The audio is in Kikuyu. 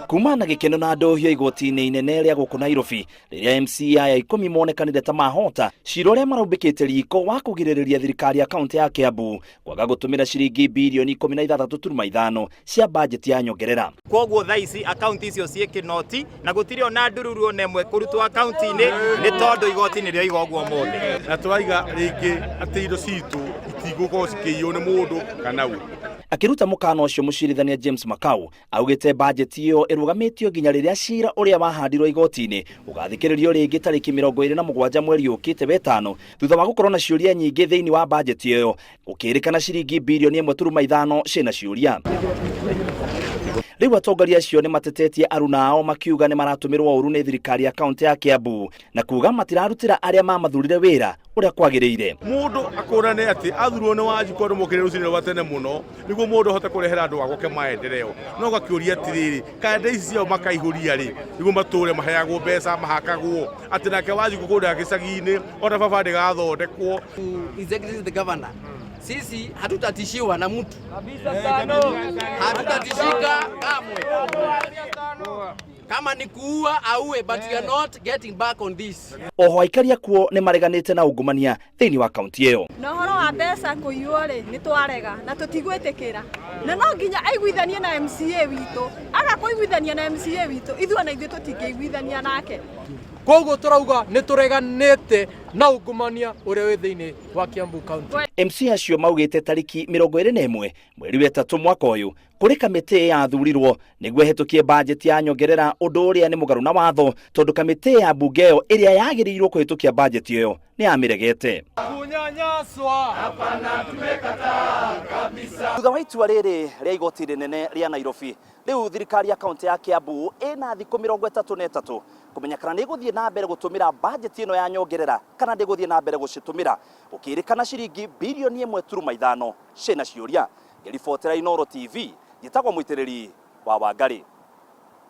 Kuma na gĩkeno na ndohio igoti-inĩ inene rĩa gũkũ Nairobi rĩrĩa MCA aya ikũmi monekanire ta mahota cira ũrĩa maraumbĩkĩte riko wa kũgirĩrĩria thirikari ya kaunti ya Kiambu kwaga gũtũmĩra ciringi birioni 16.5 cia bajeti ya nyongerera. Koguo thaa ici akaunti icio ciĩ kĩnoti na gũtirĩ ona ndururu ona ĩmwe kũrutwo akaunti-inĩ nĩ tondũ igoti nĩ rĩoiga ũguo ũmũthĩ. Na tũraiga rĩngĩ atĩ indo citũ itigũkorwo cikĩiywo nĩ mũndũ kana ũ. Akĩruta mũkana ũcio mũcirithania James Makau augĩte bajeti ĩyo ĩrũgamĩtio nginya rĩrĩa cira ũrĩa wahandirwo igoti-inĩ ũgathikĩrĩrio rĩngĩ tarĩki 27 mweri ũkĩte wetano thutha wa gũkorwo na ciũria nyingĩ thĩinĩ wa bajeti ĩyo gũkĩrĩkana ciringi birioni 1.5 ciĩna ciũria. Rĩu atongoria acio nĩ matetetie aruna ao makiuga nĩ maratũmĩrwo ũru nĩ thirikari ya kaunti ya Kiambu na kuga matirarutĩra arĩa mamathurire wĩra ũrĩa kwagĩrĩire. Mũndũ akũrane atĩ athurwo nĩ Wanjikũ andũ mokĩrire rũcinĩ rwa tene mũno nĩguo mũndũ ahote kũrehera andũ a gwake maendeleo. No ũgakĩũria atĩrĩrĩ, kanda ici ciao makaihũria rĩ nĩguo matũre maheagwo mbeca mahakagwo atĩ nake Wanjikũ kũrĩa gĩcagi-inĩ ona baba ndĩgathondekwo. His Excellency the Governor, sisi hatutatishiwa na mtu, hatutatishika kamwe. Kama ni kuua auwe, but we are not getting back on this. Oho aikari akuo nĩ mareganĩte na ungumania thĩinĩ wa kaunti ĩyo. Na ũhoro wa mbeca kũiywo rĩ, nĩ twarega na tũtigwĩtĩkĩra, na no nginya aiguithanie na MCA witũ. Aga kũiguithania na MCA witũ, ithuĩ ona ithuĩ tũtingĩiguithania nake. Koguo tũrauga nĩ tũreganĩte na ungumania ũrĩa wĩ thĩinĩ wa Kiambu County. MCA acio maugĩte tarĩki 21 mweri wa ĩtatũ mwaka ũyũ kũrĩ kamĩtĩ yathurirwo nĩguo ĩhĩtũkie bajeti ya nyongerera, ũndũ ũrĩa nĩ mũgarũ na watho tondũ kamĩtĩ ya mbunge ĩyo ĩrĩa yagĩrĩirwo kũhĩtũkia bajeti ĩyo nĩ yamĩregete. Kunyanyaswa. Thutha wa itua rĩrĩ rĩa igoti rĩnene rĩa Nairobi, rĩu thirikari ya kaunti ya Kiambu ĩna thikũ 33 kũmenya kana nĩ ĩgũthiĩ na mbere gũtũmĩra bajeti ĩno ya nyongerera kana ndĩgũthiĩ na mbere gũcitũmĩra, gũkĩrĩkana ciringi birioni 1.5 ciĩna ciũria. Ngĩribotera Inooro TV, njĩtagwo Mũitĩrĩri wa Wangarĩ.